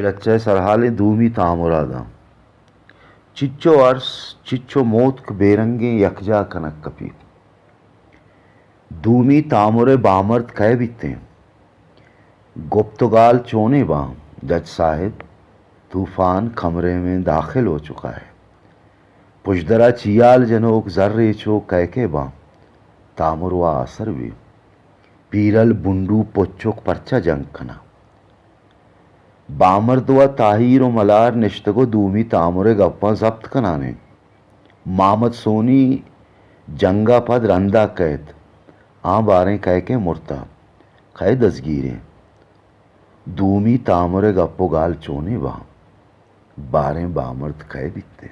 رچہ ءِ سرحالیں دومی تامر ءَ داں۔ چچو ارس، چچو موتک بے رنگیں یکجاہ کنگ کپیت۔ دومی تامر ءِ بامرد کئے بیتیں؟ گپت ءُ گال چونیں باں؟ جج صاحب، طوفان کمرے میں داخل ہو چکا ہے۔ پژدر ءَ چیال جنوک زرے چو کئے کئے باں؟ تامر وا آسر بی۔ پیرل بنڈو پچک پرچا جنگ کناں؟ بامرد وا تاہیر ءُ ملار نشتگ ءُ دومی تامر ءِ گپاں ضبط کنان انت۔ مامد سونی جنگ ءَ پد رندا کئیت۔ آں باریں کئے کئے مرتا؟ کئے دزگیریں؟ دومی تامر ءِ گپ ءُ گال چونیں باں؟ باریں بامرد کئے بیتیں؟